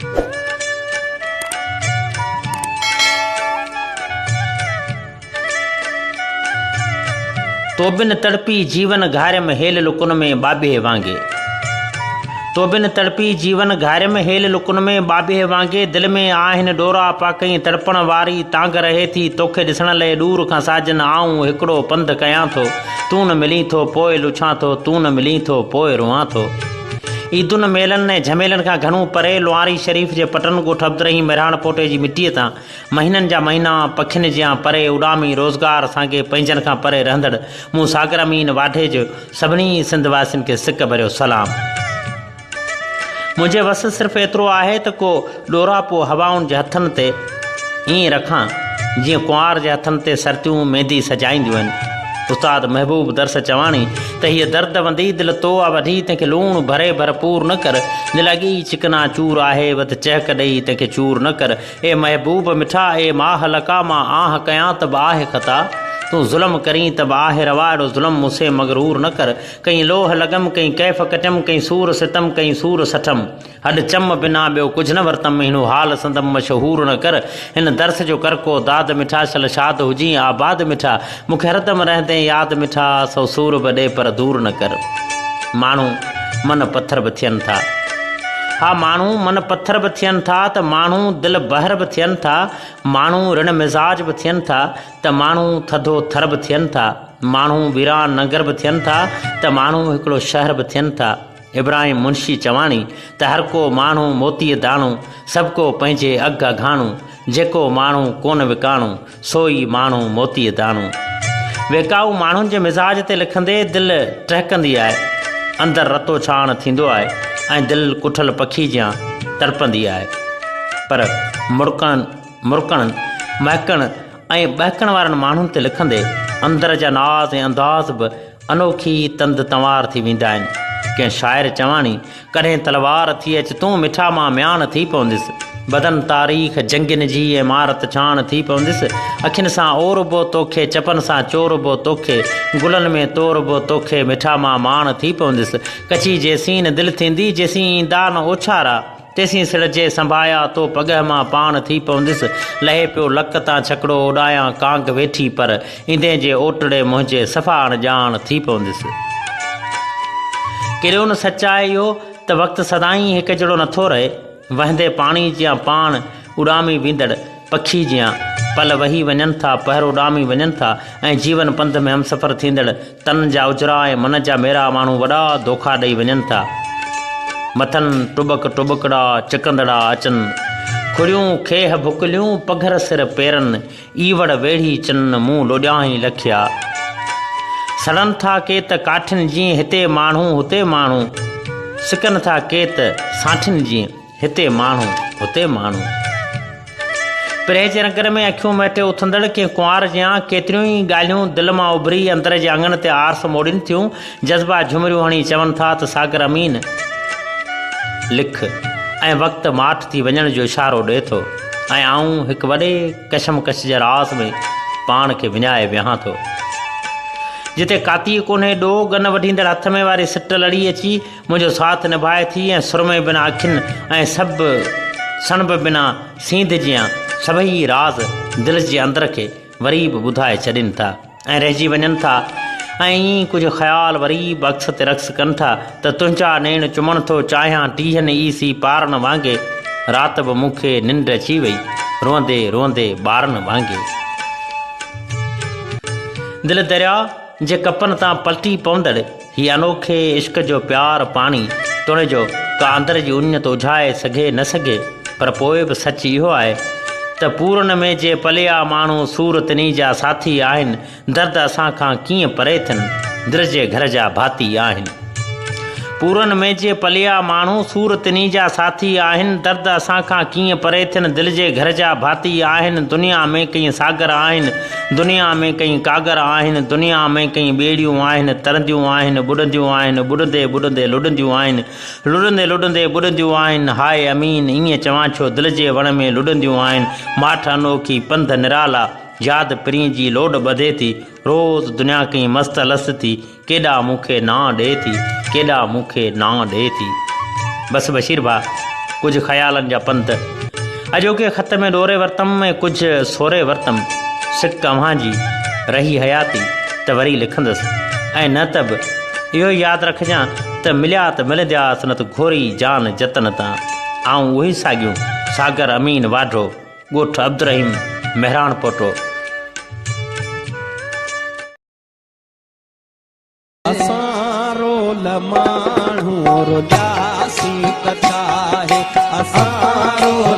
تو بن تڙپي جيون گهاريم هيل لڪن ۾ ٻاٻيهي وانگي. تو بن تڙپي جيون گهاريم هيل لڪن ۾ ٻاٻيهي وانگي دل ۾ آهن ڏورا پاڪئين تڙپڻ واري تانگهه رهي ٿي توکي ڏسڻ لئه ڏور کان ساجن آئون هڪڙو پنڌ ڪيان ٿو تون نه ملين ٿو پوء لڇان ٿو تون نه ملين ٿو پوء روئان ٿو. عيدن ميلن ۽ جهميلن کان گهڻو پري لوهاري شريف جي پٽن ڳوٺ عبدالرحيم مهراڻ پوٽي جي مٽيء تان مهينن جا مهينا پکين جيان پري اڏامي روزگار سانگي پنهنجن کان پري رهندڙ مون ساگر امين واڍي جو سڀني سنڌ واسين کي سڪ ڀريو سلام. منهنجي وس صرف ايترو آهي ته ڪو ڏوراپو هوائن جي هٿن تي ائين رکان جيئن ڪنوار جي هٿن تي سرتيون ميندي سجائينديون آهن. استاد محبوب درس چواڻي ته هيء درد وندي دل تو آ وڍي تنهن کي لوڻ ڀري ڀرپور نه ڪر دل اڳي ئي چڪنا چور آهي وڌ چهڪ ڏئي تنهن کي چور نه ڪر اي محبوب مٺا اي ماهه لقا مان آهه ڪيان ته به آهه خطا تون ظلم ڪرين ته به آهه روا اهڙو ظلم مون سين مغرور نه ڪر ڪئين لوهه لڳم ڪئين ڪيف ڪٽيم ڪئين سور ستم ڪئين سور سٺم هڏ چم بنا ٻيو ڪجهه نه ورتم هيڻو حال سندم مشهور نه ڪر هن درس جو ڪر ڪو داد مٺا شل شاد هجين آباد مٺا مون کي هردم رهندين ياد مٺا سو سور به ڏي پر دور نه ڪر ماڻهو من پٿر به ٿين ٿا. ها ماڻهو من پٿر به ٿين ٿا ته ماڻهو دل بحر به ٿين ٿا ماڻهو رڻ مزاج به ٿين ٿا ته ماڻهو ٿڌو ٿر به ٿين ٿا ماڻهو ويران ننگر به ٿين ٿا ته ماڻهو هڪڙو شهر به ٿين ٿا ابراهيم منشي چواڻي ته هر ڪو ماڻهو موتيء داڻو سڀ ڪو پنهنجي اگهه اگهاڻو جيڪو ماڻهو ڪونه وڪاڻو سو ئي ماڻهو موتيء داڻو. ويڪائو ماڻهن جي مزاج تي لکندي دل ٽهڪندي آهي، اندر رتو ڇاڻ ٿيندو آهي ۽ دل ڪٺل پکي جيان تڙپندي آهي. پر مڙڪڻ، مرڪڻ، مهڪڻ ۽ ٻهڪڻ وارن ماڻهن تي لکندي اندر جا ناز ۽ انداز به انوکي تند تنوار ٿي ويندا آهن. ڪنهن شاعر چواڻي، ڪڏهن تلوار ٿي اچ تون مٺا مان مياڻ ٿي پوندس. بدن تاريخ جنگين جي ۽ مان رت ڇاڻ ٿي پوندس. اکين سان اوربو توکي چپن سان چوربو توکي گلن ۾ توربو توکي مٺا مان ماڻ ٿي پوندس. ڪچي جيسين دل ٿيندي جيسين ايندا نه اوڇارا. تيسين سڙ جي سنڀايا تو پڳهه مان پاڻ ٿي پوندس. لهي پيو لڪ تان ڇڪڙو اڏايان ڪانگ ويٺي پر ايندين جي اوٽڙي منهنجي صفا اڻ ڄاڻ ٿي پوندس. ڪيڏو نه سچ آهي اهو ته وقت سدائين هڪ جهڙو نٿو رهي. وهندي پاڻي جيان پاڻ اڏامي ويندڙ پکي جيان پل وهي وڃن ٿا، پهر اڏامي وڃن ٿا ۽ جيون پنڌ ۾ همسفر ٿيندڙ تن جا اجرا ۽ من جا ميرا ماڻهو وڏا دوکا ڏئي وڃن ٿا. مٿن ٽٻڪ ٽٻڪڙا چڪندڙا اچن. کڙيون کيهه ڀڪليون پگهر سر پيرن، ايوڙ ويڙهي چن مون لوڏيان ئي لکيا. سڙن ٿا ڪي ته ڪاٺين جيئن هتي ماڻهو هتي ماڻهو. سڪن ٿا ڪي ته سانٺين جيئن هتي ماڻهو هتي ماڻهو. پرهه جي رنگن ۾ اکيون مهٽي اٿندڙ ڪنهن ڪنوار جيان ڪيتريون ئي ڳالهيون دل مان اڀري اندر جي اڱڻ تي آرس موڙين ٿيون. جذبا جهمريون هڻي چون ٿا ته ساگر امين لک ۽ وقت ماٺ ٿي وڃڻ جو اشارو ڏئي ٿو ۽ آئون هڪ وڏي ڪشمڪش جي راز ۾ پاڻ کي وڃائي ويهان ٿو. جتي ڪاتيء ڪونهي ڏوهه، ڳن وڍيندڙ هٿ ۾ واري سٽ لڙي اچي منهنجو ساٿ نڀائي ٿي ۽ سرمي بنا اکين ۽ سڀ سڻڀ بنا سينڌ جيان سڀئي راز دل جي اندر کي وري به ٻڌائي ڇڏين ٿا ۽ رهجي وڃن ٿا ۽ ائين ئي ڪجهه خيال وري به عڪس تي رقص ڪن ٿا ته تنهنجا نيڻ چمڻ ٿو چاهيان ٽيهن ئي سي پارن وانگي رات به مون کي ننڊ اچي وئي روئندي روئندي ٻارن وانگي. دل درياء جي ڪپن تان پلٽي پوندڙ هي انوکي عشق جو پيار پاڻي توڻي جو ڪا اندر جي اڃ ته اجهائي سگهي نه سگهي پر پوء به سچ اهو آهي ته پورن ۾ جي پليا ماڻهو سور تني جا ساٿي آهن درد اسان کان ڪيئن پري ٿين دل جي گهر جا ڀاتي آهن. پورن ۾ جي پليا ماڻهو سور تني جا ساٿي آهن درد اسان کان ڪيئن پري ٿين دل جي گهر جا ڀاتي آهن دنيا ۾ ڪئين ساگر آهن دنيا ۾ ڪئين ڪاڳر آهن دنيا ۾ ڪئين ٻيڙيون آهن ترنديون آهن ٻڏنديون آهن ٻڏندي ٻڏندي لڏنديون آهن لڏندي لڏندي ٻڏنديون آهن هاء امين ائين چوان ڇو دل جي وڻ ۾ لڏنديون آهن ماٺ انوکي پنڌ نرالا ياد پرين جي لوڏ ٻڌي ٿي روز دنيا ڪئين مست الست ٿي ڪيڏا مون کي نانء ڏئي ٿي، ڪيڏا مون کي نانء ڏئي ٿي. بس بشير ڀاء ڪجهه خيالن جا پنڌ. اڄوڪي خط ۾ ڏوري ورتم ۽ ڪجهه سوري ورتم. سڪ اوهان جي رهي حياتي ته وري لکندس ۽ نه ته به اهو ئي ياد رکجان ته مليا ته ملندياس نه ته گهوري جان جتن تان. آئون اهوئي ساڳيون ساگر امين واڍو، ڳوٺ عبدالرحيم مهراڻ پوٽو. اسان رول ماڻهو رلياسين ته ڇاهي اسان رول.